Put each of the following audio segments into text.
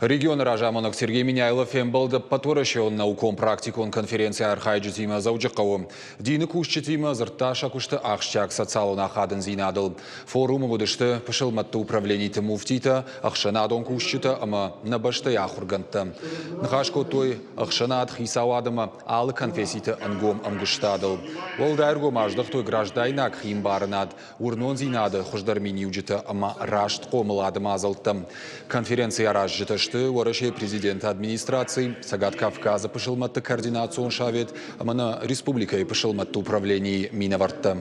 Регионы разамонӕг Сергей Меняйло фембӕлд ӕппӕтуӕрӕсеон наукон-практикон конференцийы архайджытимӕ Дзӕуджыхъӕуы. Дины кусджытимӕ дзырдта сӕ куысты ахсджиаг социалон ахадындзинадыл. Форумы уыдысты пысылмӕтты управлениты муфтитӕ, ӕхсӕнадон кусджытӕ ӕмӕ нӕ бӕстӕйы ахуыргӕндтӕ. Ныхас кодтой ӕхсӕнад, хицауад ӕмӕ алы конфесситы ӕнгом ӕмгуыстадыл. Уӕлдай ӕргом аздӕхтой граждайнаг хиӕмбарынад, уырнондзинады хуыздӕр миниуджытӕ ӕмӕ раст хъомылады мадзӕлттӕм. Конференцийы аразджытӕ сты Уӕрӕсейы президенты администраци, Цӕгат Кавказы пысылмӕтты координацион совет ӕмӕ нӕ республикӕйы пысылмӕтты управленийы минӕвӕрттӕ.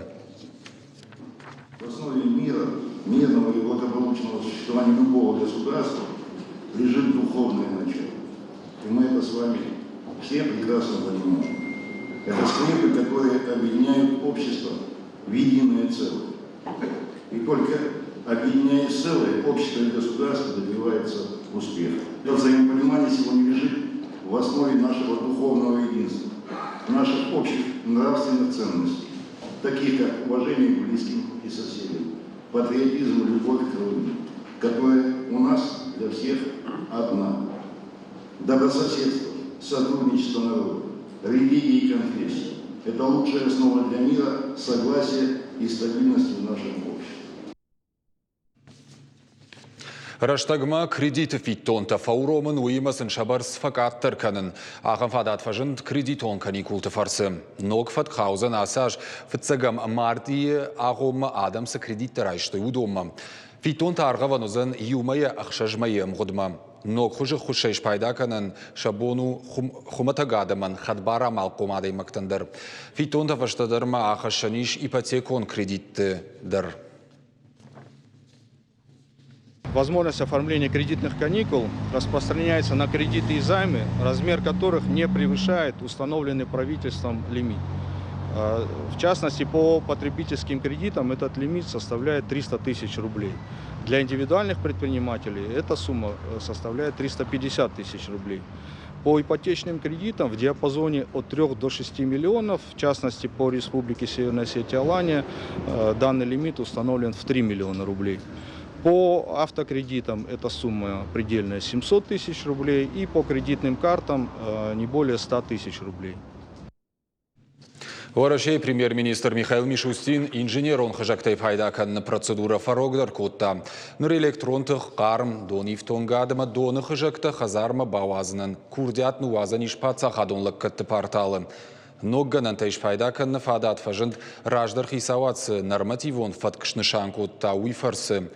В основе мира, мирного и благополучного существования любого государства лежит духовное начало. И мы это с вами все прекрасно понимаем. Это скрепы, которые объединяют общество в единое целое. И только объединяясь целое, общество и государство добивается успеха. Это взаимопонимание сегодня лежит в основе нашего духовного единства, наших общих нравственных ценностей, таких как уважение к близким и соседям, патриотизм и любовь к Родине, которая у нас для всех одна. Добрососедство, сотрудничество народов, религии и конфессий – это лучшая основа для мира, согласия и стабильности в нашем обществе. Рӕстӕгмӕ кредиты фиддонтӕ фӕуромын, уыимӕ сын сӕ бӕрц фӕкъаддӕр кӕнын. Ахӕм фадат фӕзынд кредитон каникулты фӕрцы. Ног фӕтк хаудзӕн ацы аз фыццӕгӕм мартъийы агъоммӕ адӕм цы кредиттӕ райстой, уыдонмӕ. Фиддонтӕ аргъӕвӕн уыдзӕн иу мӕйӕ 6 мӕйы ӕмгъуыдмӕ. Ног хуызы ххуысӕй спайда кӕнын сӕ бон у хуымӕтӕг адӕмӕн, хӕдбар амалхъом адӕймӕгтӕн дӕр. Фиддонтӕ фӕстӕдӕр ма ахӕссӕн ис ипотекон кредитты дӕр. Возможность оформления кредитных каникул распространяется на кредиты и займы, размер которых не превышает установленный правительством лимит. В частности, по потребительским кредитам этот лимит составляет 300 тысяч рублей. Для индивидуальных предпринимателей эта сумма составляет 350 тысяч рублей. По ипотечным кредитам в диапазоне от 3 до 6 миллионов, в частности по Республике Северная Осетия Алания, данный лимит установлен в 3 миллиона рублей. По автокредитам эта сумма предельная 700 тысяч рублей и по кредитным картам не более 100 тысяч рублей. Уӕрӕсейы премьер-министр Михаил Мишустин инженерон хызӕгтӕй пайда кӕныны процедурӕ фӕрогдӕр кодта. Ныр электрон тых, хъарм, донифтонгад ӕмӕ доны хызӕгтӕ хӕдзармӕ бауадзынӕн курдиат ныууадзӕн ис паддзахадон лӕггӕдты порталы. Ног гӕнӕнтӕй спайда кӕныны фадат фӕзынд, раздӕр хицауад цы нормативон фӕтк снысан кодта, уый фӕрцы.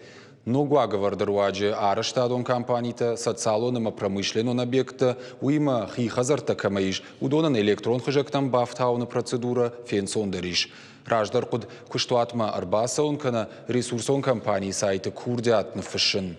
Ног уагӕвӕрды руаджы арӕзтадон компанитӕ, социалон ӕмӕ промышленнон объекттӕ, уыимӕ хи хӕдзӕрттӕ кӕмӕ ис, уыдонӕн электрон хызӕгтӕм бафтауыны процедурӕ фенцондӕр ис. Раздӕр хъуыд куыстуатмӕ ӕрбацӕуын кӕнӕ ресурсон компанийы сайты курдиат ныффыссын.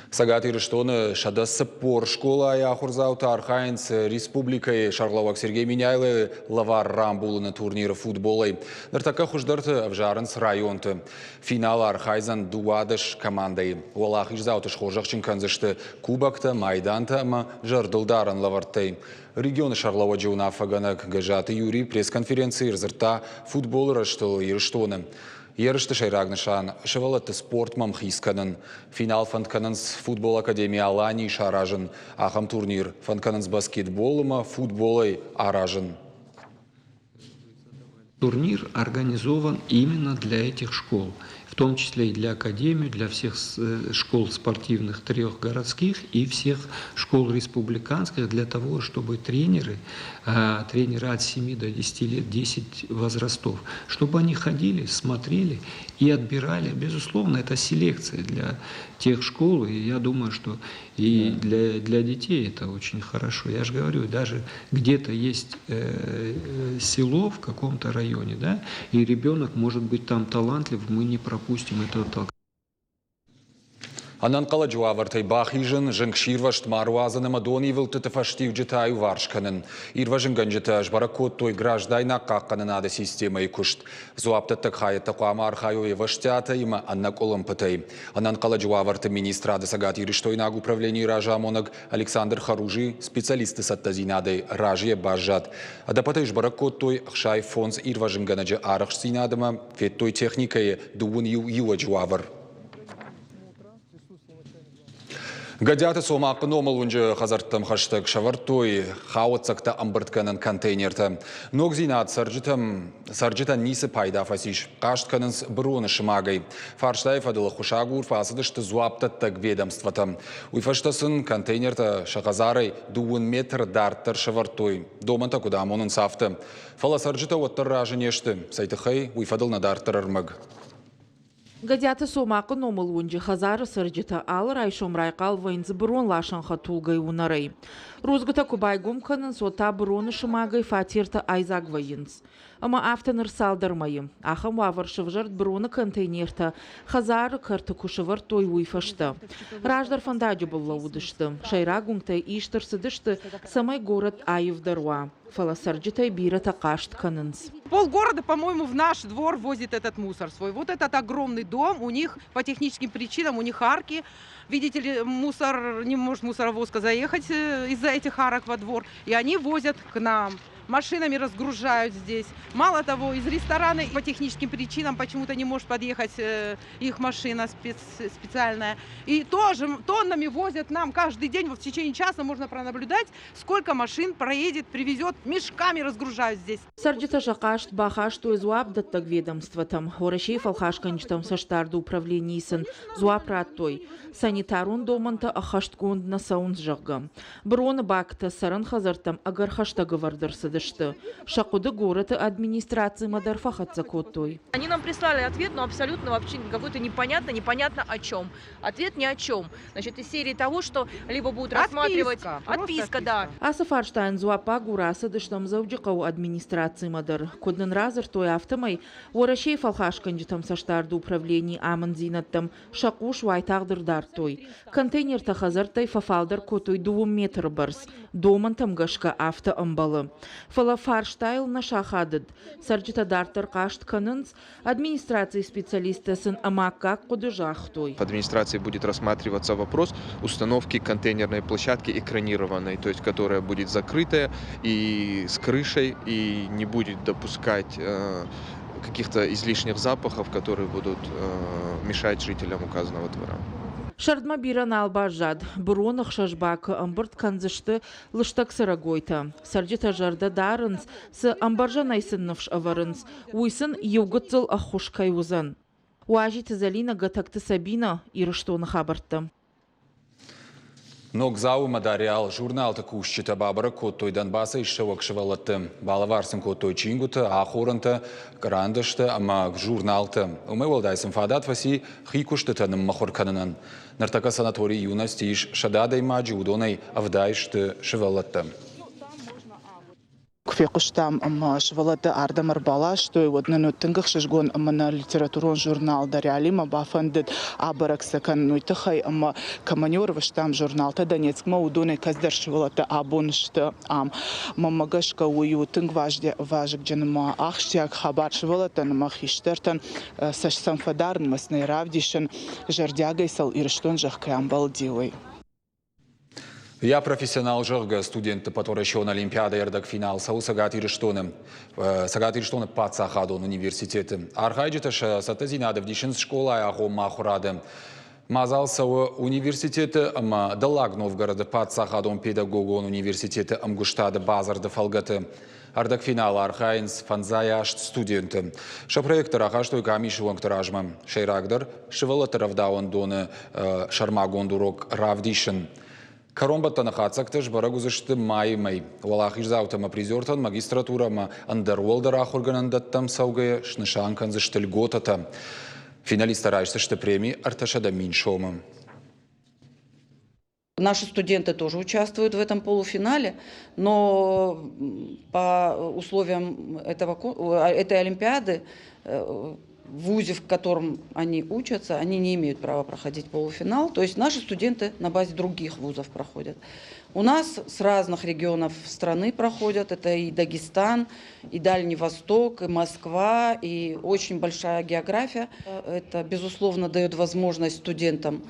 Цӕгат Ирыстоны 140 скъолайы ахуырдзаутӕ архайынц республикӕйы сӕргълӕууӕг Сергей Меняйлойы лӕвар рамбулыны турниры футболӕй. Ныртӕккӕ хуыздӕрты ӕвзарынц районты. Финалы архайдзӕн 12 командӕйы. Уӕлахиздзауты схорзӕхджын кӕндзысты кубоктӕ, майдантӕ ӕмӕ зӕрдылдарӕн лӕвӕрттӕй. Регионы сӕргълӕууӕджы уынаффӕгӕнӕг Гӕззаты Юрий пресс-конференцийы ӕрдзырдта футболы рӕзтыл Ирыстоны. Ерысты сӕйраг нысан – сывӕллӕтты спортмӕ ӕмхиц кӕнын. Финал фӕнд кӕнынц футбол Академи Аланийы саразын. Ахӕм турнир фӕнд кӕнынц баскетбол ӕмӕ футболӕй аразын. Турнир организован именно для этих школ, в том числе и для Академии, для всех школ спортивных трех городских и всех школ республиканских, для того, чтобы тренеры, тренеры от 7 до 10 лет, 10 возрастов, чтобы они ходили, смотрели и отбирали. Безусловно, это селекция для тех школ, и я думаю, что и для детей это очень хорошо. Я же говорю, даже где-то есть село в каком-то районе, да, и ребенок может быть там талантлив, мы не пропустим этого толка. Ӕнӕнхъӕлӕджы уавӕртӕй бахизын, зынгсирвӕзт ма руадзын ӕмӕ донивылдтыты фӕстиуджытӕ аиуварс кӕнын. Ирвӕзынгӕнджытӕ сбӕрӕг кодтой граждайнаг хъахъхъӕнынады системӕйы куыст. Дзуапдӕттӕг хайӕдтӕ хъуамӕ архайой ӕвӕстиатӕй ӕмӕ ӕнӕкъуылымпытӕй. Ӕнӕнхъӕлӕджы уавӕрты министрады цӕгатирыстойнаг управленийы разамонӕг Александр Харужи специалистты цӕттӕдзинадӕй разыйӕ баззад. Ӕдӕппӕтӕй сбӕрӕг кодтой 65 ирвӕзынгӕнӕджы арӕхстдзинад ӕмӕ федтой техникӕйы дыууын иу иуӕджы уавӕр. Гӕдиаты Цомахъы номыл уынджы хӕдзӕрттӕм хӕстӕг сӕвӕрдтой хауӕццӕгтӕ ӕмбырдгӕнӕн контейнертӕ. Ногдзинад цӕрджытӕм цӕрджытӕн ницы пайда фӕцис, хъаст кӕнынц быроны сымагӕй. Фарстайы фӕдыл ӕххуысагур фӕцыдысты дзуапдӕттӕг ведомствотӕм. Уый фӕстӕ сын контейнертӕ сӕ хӕдзарӕй дыууын метр дарддӕр сӕвӕрдтой. Домӕнтӕ куыд амонынц, афтӕ. Фӕлӕ цӕрджытӕ уӕддӕр разы не сты. Цӕй тыххӕй, уый фӕдыл нӕ дарддӕр ӕрмӕг. Гӕдиаты Цомахъы номыл уынджы хӕдзары цӕрджытӕ алы райсом райхъал вӕййынц бырон ласӕн хӕдтулгӕйы уынӕрӕй. Рудзгуытӕ куы байгом кӕнынц, уӕд та быроны сымагӕй фатертӕ айдзаг вӕййынц. Ӕмӕ афтӕ ныр цалдӕр мӕйы. Ахӕм уавӕр сывзӕрд быроны контейнертӕ хӕдзары кӕрты куы сӕвӕрдтой, уый фӕстӕ. Раздӕр фӕндаджы был лӕууыдысты. Сӕйраг уынгтӕй ист ӕрцыдысты, цӕмӕй горӕт аивдӕр уа. Фӕлӕ цӕрджытӕй бирӕтӕ хъаст кӕнынц. Полгорода, по-моему, в наш двор возит этот мусор свой. Вот этот огромный дом, у них по техническим причинам, у них арки. Видите ли, мусор, не может мусоровозка заехать из-за этих арок во двор. И они возят к нам. Машинами разгружают здесь. Мало того, из ресторана по техническим причинам почему-то не может подъехать их машина специальная. И тоже тоннами возят нам каждый день, вот в течение часа можно пронаблюдать, сколько машин проедет, привезет, мешками разгружают здесь. Цӕрджытӕ сӕ хъаст бахастой дзуапдӕттӕг ведомствотӕм. Уӕрӕсейы фӕлхасгӕнджытӕм цӕстдарды управленийы сын дзуапп радтой, санитарон домӕнтӕ ӕххӕстгонд нӕ цӕуынц, зӕгъгӕ. Быроны бактӕ цӕрӕн хӕдзӕрттӕм ӕгӕр хӕстӕг ӕвӕрд ӕрцыдысты. Сӕ хъуыды горӕты администрацимӕ дӕр фӕхӕццӕ кодтой. Они нам прислали ответ, но абсолютно вообще какой-то непонятно, непонятно о чем. Ответ ни о чем. Значит, из серии того, что либо будут рассматривать... Отписка, да. Ацы фарстайӕн дзуаппагур ацыдыстӕм Дзӕуджыхъӕуы администрацимӕ дӕр. Куыд нын радзырдтой, афтӕмӕй Уӕрӕсейы фӕлхасгӕнджытӕм цӕстдарды управленийы амынддзинӕдтӕм сӕ хъус уайтагъд ӕрдардтой. Контейнертӕ хӕдзӕрттӕй фӕфалдӕр кодтой дыууын метры бӕрц. Домӕнтӕм гӕсгӕ афтӕ ӕмбӕлы. Фӕлӕ фарстайыл нӕ сахадыд. Цӕрджытӕ дарддӕр хъаст кӕнынц, Администрацийы специалисттӕ сын ӕмаккаг хъуыды загътой. Администрации будет рассматриваться вопрос установки контейнерной площадки экранированной, то есть которая будет закрытая и с крышей, и не будет допускать каких-то излишних запахов, которые будут мешать жителям указанного двора. Сӕрдмӕ бирӕ нал баззад. Быроны хсӕз бакы ӕмбырд кӕндзысты лыстӕг цӕрӕгойтӕ. Цӕрджытӕ зӕрдӕ дарынц, цы ӕмбӕрзӕнӕй сын ныфс ӕвӕрынц, уый сын иу гыццыл ӕххуыс кӕй уыдзӕн. Уазиты Зӕлинӕ, Гӕтӕгты Сабинӕ, Ирыстоны хабӕрттӕ. Ногдзауы Мадариал журналты кусджытӕ бабӕрӕг кодтой Донбассӕй ссӕуӕг сывӕллӕтты. Балӕвар сын кодтой чингуытӕ, ахорӕнтӕ, кърандӕстӕ ӕмӕ журналтӕ. Уымӕй уӕлдай сын фадат фӕци хи куыстытӕ ныммыхуыр кӕнынӕн. Ныртӕккӕ санаторий Юность ис 100 адӕймаджы, уыдонӕй 70 сты сывӕллӕттӕ. Куы фехъуыстам ӕмӕ сывӕллӕтты ардӕм ӕрбаластой, уӕд нын уыд тынг ӕхсызгон ӕмӕ нӕ литературон журнал Дарьялимӕ бафӕндыд абӕрӕг сӕ кӕнын уый тыххӕй, ӕмӕ кӕмӕн ӕрвыстам журналтӕ Донецкмӕ, уыдонӕй кӕцыдӕр сывӕллӕттӕ абон сты ам. Мӕнмӕ гӕсгӕ уый у тынг вазыгджын ӕмӕ ахсджиаг хабар сывӕллӕттӕн ӕмӕ хистӕртӕн цӕст сӕм фӕдарын ӕмӕ сын ӕй равдисын, зӕрдиагӕй сыл Ирыстон зӕхх кӕй амбӕлди, уый. Я профессионал, зӕгъгӕ, студентты Пӕтуӕрӕсеон олимпиадӕйы ӕрдӕгфинал цӕуы Цӕгат Ирыстоны. Цӕгат Ирыстоны паддзахадон университеты. Архайджытӕ сӕ цӕттӕдзинад ӕвдисынц скъолайы агъоммӕ ахуырады. Мадзал цӕуы университеты ӕмӕ Дӕллаг Новгороды паддзахадон педагогон университеты ӕмгуыстады бадзырды фӕлгӕты. Ӕрдӕгфиналы архайынц фӕндзай аст студенты. Сӕ проекты рахастой къамисы уӕнгты размӕ. Сӕйрагдӕр сывӕллӕтты рӕвдауӕндоны сӕрмагонд урок равдисын. Кӕронбӕттӕны хатдзӕгтӕ сбӕрӕг уыдзысты майы мӕй. Уӕлахиздзаутӕ ӕмӕ призертӕн магистратурӕ ӕмӕ ӕндӕр уӕлдӕр ахуыргӕнӕндӕттӕм цӕугӕйӕ снысан кӕндзысты льготӕтӕ. Финалисттӕ райсдзысты преми 300 000 сомы. Наши студенты тоже участвуют в этом полуфинале, но по условиям этой олимпиады в вузе, в котором они учатся, они не имеют права проходить полуфинал. То есть наши студенты на базе других вузов проходят. У нас с разных регионов страны проходят. Это и Дагестан, и Дальний Восток, и Москва, и очень большая география. Это, безусловно, дает возможность студентам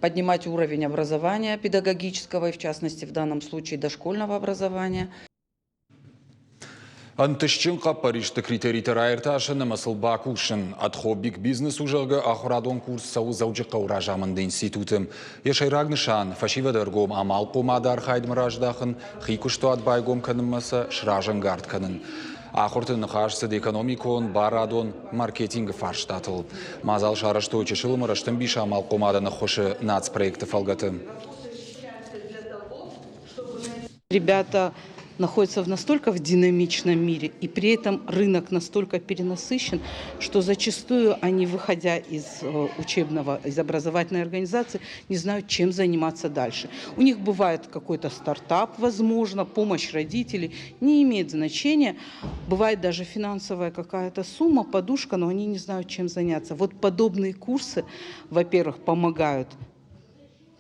поднимать уровень образования педагогического и, в частности, в данном случае дошкольного образования. Ӕнтыстджын хъӕппӕристы критеритӕ раиртасын ӕмӕ сыл бакусын. Отхобик бизнес у, зӕгъгӕ, ахуырадон курс цӕуы Дзӕуджыхъӕуы разамынды институты. Йӕ сӕйраг нысан – фӕсивӕды ӕргом амалхъомады архайдмӕ раздахын, хи куыстуат байгом кӕнынмӕ сӕ сразӕнгард кӕнын. Ахуырты ныхас цыд экономикон, барадон, маркетингы фарстатыл. Мадзал сарӕзтой чысыл ӕмӕ рӕстӕмбис амалхъомадӕн ӕххуысы нацпроекты фӕлгӕты. Ребята находятся в настолько в динамичном мире, и при этом рынок настолько перенасыщен, что зачастую они, выходя из учебного, из образовательной организации, не знают, чем заниматься дальше. У них бывает какой-то стартап, возможно, помощь родителей, не имеет значения. Бывает даже финансовая какая-то сумма, подушка, но они не знают, чем заняться. Вот подобные курсы, во-первых, помогают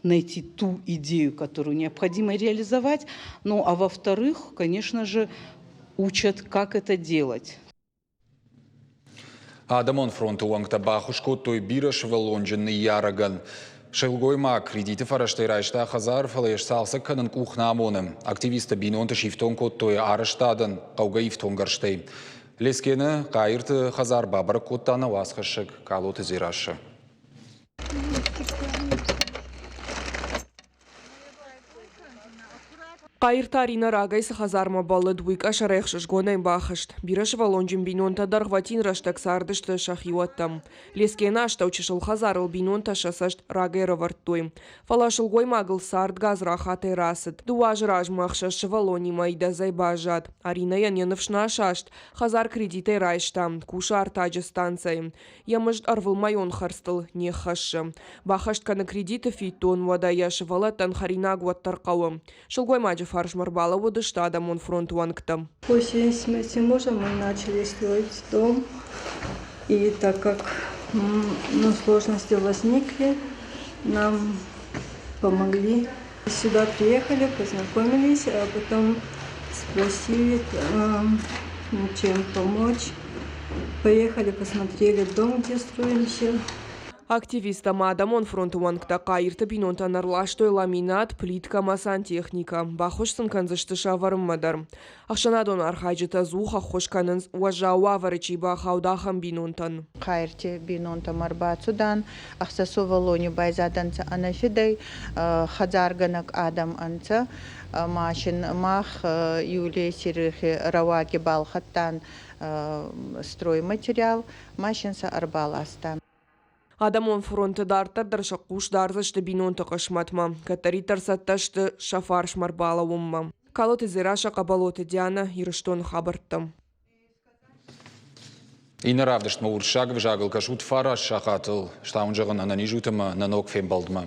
найти ту идею, которую необходимо реализовать, ну а во-вторых, конечно же, учат, как это делать. Адӕмон фронты уӕнгтӕ баххуыс кодтой бирӕсывӕллонджын ныййарӕгӕн. Сылгоймаг кредиты фӕрӕзтӕй райста хӕдзар, фӕлӕ йӕ сцалцӕг кӕнын къух нӕ амоны. Активисттӕ бинонты сифтонг кодтой арӕзтадӕн хъӕугӕ ифтонггӕрзтӕй. Лескены Хъаирты хӕдзар бабӕрӕг кодта нӕ уацхӕссӕг Калоты Дзерассӕ. Хъаирты Аринӕ рагӕй цы хӕдзармӕ бӕллыд, уый къӕсӕрӕй ӕхсызгонӕй бахызт. Бирӕсывӕллонджын бинонтӕ дӕргъвӕтин рӕстӕг цардысты сӕхиуӕттӕм. Лескены астӕу чысыл хӕдзарыл бинонтӕ сӕ цӕст рагӕй ӕрӕвӕрдтой. Фӕлӕ сылгоймагыл цард гадзрахатӕй рацыд. Дыууӕ азы размӕ ӕхсӕз сывӕллонимӕ идӕдзӕй баззад. Аринӕйӕн йӕ ныфс нӕ асаст, хӕдзар кредитӕй райста, кусы артаджы станцӕйы. Йӕ мызд ӕрвылмӕйон хӕрдзтыл не ххӕссы. Баххӕст кӕны кредиты фиддон, уӕдӕ йӕ сывӕллӕттӕн хӕринаг уӕддӕр хъӕуы. Сылгоймаджы фарсмӕ ӕрбалӕууыдысты адӕмон фронты уӕнгтӕ. После смерти мужа мы начали строить дом. И так как ну, сложности возникли, нам помогли. Сюда приехали, познакомились, а потом спросили, чем помочь. Поехали, посмотрели дом, где строимся. Активисттӕ ма Адӕмон фронты уӕнгтӕ Хъаирты бинонтӕн ӕрластой ламинат, плиткӕ ӕмӕ сантехникӕ. Баххуыс сын кӕндзысты сӕвӕрынмӕ дӕр. Ӕхсӕнадон архайджытӕ ӕдзух ӕххуыс кӕнынц, уӕззау уавӕры чи бахауд, ахӕм бинонтӕн. Хъаирти бийнонтӕмӕ ӕрбацудан, ӕхсӕз сувӕллони байзадӕнцӕ ӕнӕфидӕй, хӕдзаргӕнӕг адӕм ӕнцӕ. Ма син мах Юлия Серыхи рӕуаги балхӕдтан стройматериал, ма син сӕ ӕрбаластан. Адӕмон фронты дарддӕр дӕр сӕ хъус дардзысты бинонты хъысмӕтмӕ, кӕддӕриддӕр цӕттӕ сты сӕ фарсмӕ ӕрбалӕууынмӕ. Калоты Дзерассӕ, Хъӕбӕлоты Дианӕ, Ирыстоны хабӕрттӕ. Иннӕ равдыстмӕ уырыссаг ӕвзагыл кӕсут фараст сахатыл. Стауын зӕгъын ӕнӕниз ут ӕмӕ нӕ ног фембӕлдмӕ.